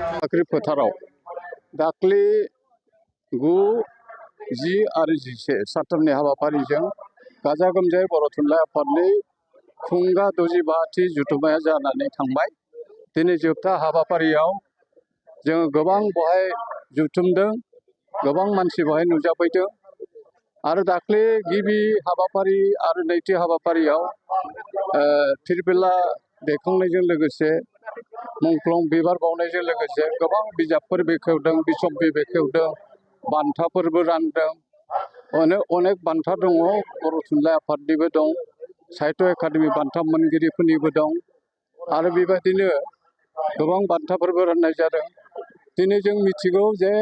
साख्रि फोथाराव दाख्लि 9, 10 आरो 11 सानथामनि हाबाफारिजों गाजा गोमजायै बर' थुनलाइ आफादनि खुंगा 65थि जथुम्माया जानानै थांबाय। दिनै जोबथा हाबाफारियाव जोङो गोबां बहाय जुथुमदों, गोबां मानसि बहाय नुजाफैदों आरो दाख्लि गिबि हाबाफारि आरो नैथि हाबाफारियाव फिरफिला दैखांनायजों लोगोसे मुंख्लं बिबार बावनायजों लोगोसे गोबां बिजाबफोर बेखेवदों, बिसम्बि बेखेवदों, बान्थाफोरबो रानदों। अनेक बान्था दङ, बर' थुनलाइ आफादनिबो दं, साहित्य एकाडेमि बान्था मोनगिरिफोरनिबो दं आरो बेबायदिनो गोबां बान्थाफोरबो राननाय जादों। दिनै जों मिथिगौ जे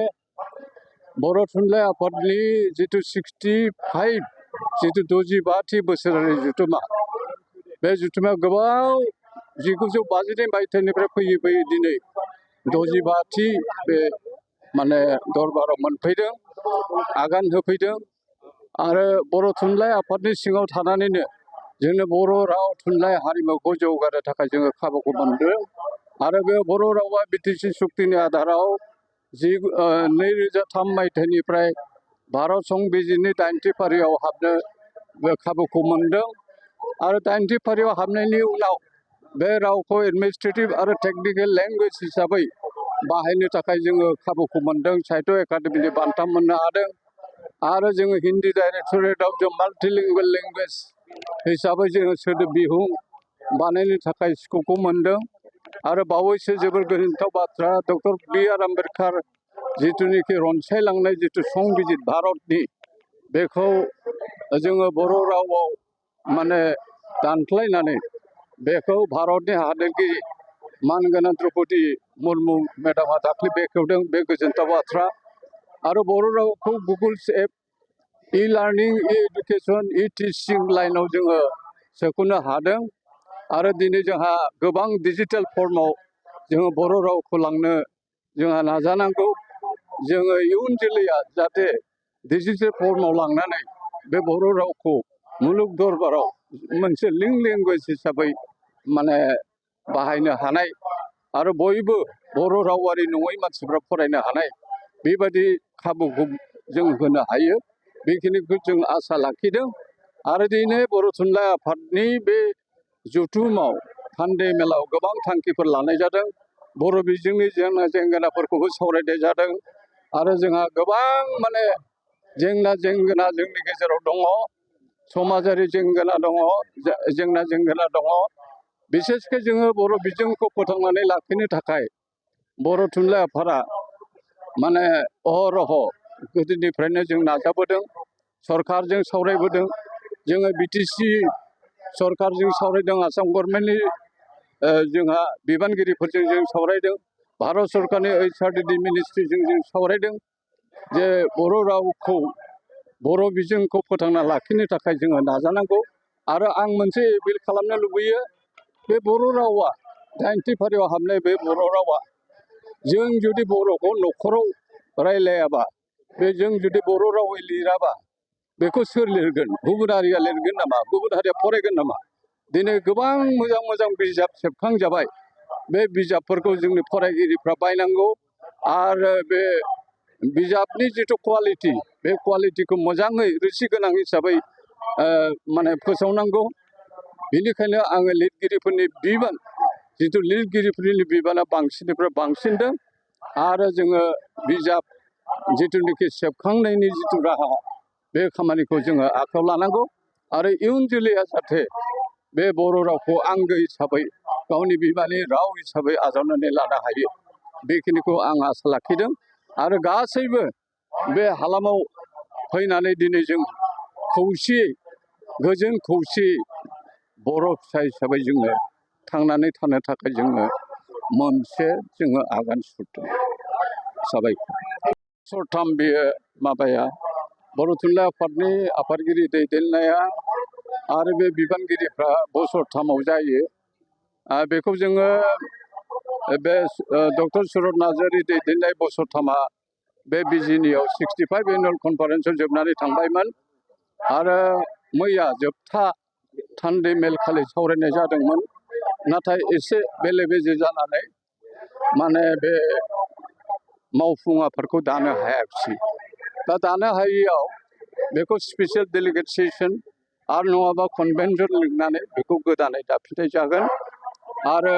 बर' थुनलाइ आफादनि जिथु 65थि बोसोरारि जुथुम्मा, बे जुथुम्माया गोबाव 1952 मायथाइनिफ्राय फैयै दिनै 65थि बे दरबाराव मोनफैदों, आगान होफैदों आरो बर' थुनलाइ आफादनि सिङाव थानानैनो जोंनो बर' राव थुनलाइ हारिमुखौ जौगानो थाखाय जोङो खाबुखौ मोनदों आरो बे बर' रावा बिटिसि सुक्तिनि आधाराव 2003 मायथाइनिफ्राय भारत संबिजिरनि 8थि फारियाव हाबनो बे खाबुखौ मोनदों आरो 8थि फारियाव हाबनायनि उनाव बे रावखौ एडमिनिस्ट्रेटिभ आरो टेक्निकेल लेंगुवेज हिसाबै बाहायनो थाखाय जोङो खाबुखौ मोनदों, साहित्य एकाडेमिनि बान्था मोननो हादों आरो जोङो हिन्दी डाइरेक्टरेटआव जों माल्टिलिंगुवेल लेंगुवेज हिसाबै जोङो सोदोब बिहुं बानायनो थाखाय स्कपखौ मोनदों आरो बावैसो जोबोर गोजोनथाव बाथ्रा, डक्टर बि.आर. आम्बेडकार जिथुनिखि रनसायलांनाय जिथु संबिजिर भारतनि, बेखौ जोङो बर' रावआव दानस्लायनानै बेखौ भारतनि हादोरगिरि मानगोनां द्रौपदी मुर्मु मेडामा दाख्लै बेखेवदों। बे गोजोनथाव बाथ्रा आरो बर' रावखौ गुगोल्स एप, इ-लार्निं, इ-एडुकेसन, इ-टिचिं लाइनाव जोङो सोफानो हादों आरो दिनै जोंहा गोबां डिजिटेल फर्माव जोङो बर' रावखौ लांनो जोंहा नाजानांगौ। जोङो इयुन जोलैया जाहाथे डिजिटेल फर्माव लांनानै बे बर' रावखौ मुलुग दरबाराव मोनसे लिंक लेंगुवेज हिसाबै बाहायनो हानाय आरो बयबो बर' रावारि नङै मानसिफ्रा फरायनो हानाय बेबायदि खाबुखौ जों होनो हायो, बेखिनिखौ जों आसा लाखिदों आरो दिनै बर' थुनलाइ आफादनि बे जथुमाव थान्दै मेलाव गोबां थांखिफोर लानाय जादों। बर' बिजोंनि जेंनाफोरखौबो सावरायनाय जादों आरो जोंहा गोबां जेंना जोंनि गेजेराव दङ, समाजारि जेंना दङ। बिसेसके जोङो बर' बिजोंखौ फोथांनानै लाखिनो थाखाय बर' थुनलाइ आफादा अहरह गोदोनिफ्रायनो जों नाजाबोदों, सरकारजों सावरायबोदों। जोङो बिटिसि सरकारजों सावरायदों, आसाम गभर्नमेन्टनि जोंहा बिबानगिरिफोरजों जों सावरायदों, भारत सरकारनि HRDD मिनिस्ट्रिजों जों सावरायदों जे बर' रावखौ, बर' बिजोंखौ फोथांना लाखिनो थाखाय जोङो नाजानांगौ आरो आं मोनसे एपिल खालामनो लुबैयो, बे बर' रावा 8थि फारियाव हाबनाय बे बर' रावा, जों जुदि बर'खौ न'खराव रायलायाबा, जों जुदि बर' रावै लिराबा बेखौ सोर लिरगोन? गुबुन हारिया लिरगोन नामा? गुबुन हारिया फरायगोन नामा? दिनै गोबां मोजां बिजाब सेबखांजाबाय, बे बिजाबफोरखौ जोंनि फरायगिरिफ्रा बायनांगौ आरो बे बिजाबनि जिथु क्वालिटि, बे क्वालिटिखौ मोजाङै रोसि गोनां हिसाबै फोसावनांगौ। बेनिखायनो आङो लिरगिरिफोरनि बिबान, जिथु लिरगिरिफोरनि बिबाना बांसिननिफ्राय बांसिनदों आरो जोङो बिजाब जिथुनिखि सेबखांनायनि जिथु राहा, बे खामानिखौ जोङो आखायाव लानांगौ आरो इयुन जोलैया जाहाथे बे बर' रावखौ आंगो हिसाबै, गावनि बिमानि राव हिसाबै आजावनानै लानो हायो, बेखिनिखौ आं आसा लाखिदों आरो गासैबो बे हालामाव फैनानै दिनै जों खौसेयै, गोजोन खौसेयै बर' फिसा हिसाबै जोङो थांनानै थानो थाखाय मोनसे आगान सुरदों। साबायखर। बोसोरथाम बेयो बर' थुनलाइ आफादनि आफादगिरि दैदेननाया आरो बे बिबानगिरिफ्रा बोसोरथामाव जायो। बेखौ जोङो बे डक्टर सुरत नार्जारि दैदेननाय बोसोरथामा बे बिजिनियाव 65 एनुवेल कनफारेन्सआव जोबनानै थांबायमोन आरो मैया जोबथा थान्दै मेल खालि सावरायनाय जादोंमोन, नाथाय एसे बेले बेजे जानानै बे मावफुं आफादखौ दानो हायाखिसै। दा दानो हायैयाव बेखौ स्पेसियेल डेलिगेट सेसन आरो नङाबा कनभेन्सन लिंनानै बेखौ गोदानै दाफिननाय जागोन। आरो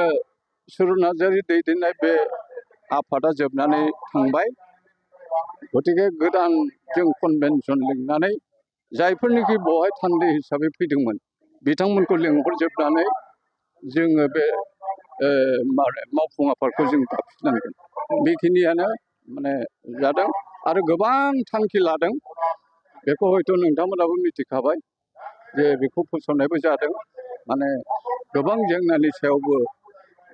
सुरुन नार्जारि दैदेननाय बे आफादा जोबनानै थांबाय। गतिके गोदान जों कनभेन्सन लिंनानै जायफोरनिखि बेवहाय थान्दै हिसाबै फैदोंमोन बिथांमोनखौ लिंहरजोबनानै जोङो बे मावफुं आफादखौ जों दाफिननांगोन। बेखिनियानो माने जादों आरो गोबां थांखि लादों। बेखौ हयथ' नोंथांमोनाबो मिथिखाबाय जे बेखौ फोसावनायबो जादों। माने गोबां जेंनानि सायावबो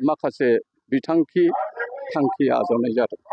माखासे बिथांखि थांखि आजावनाय जादों।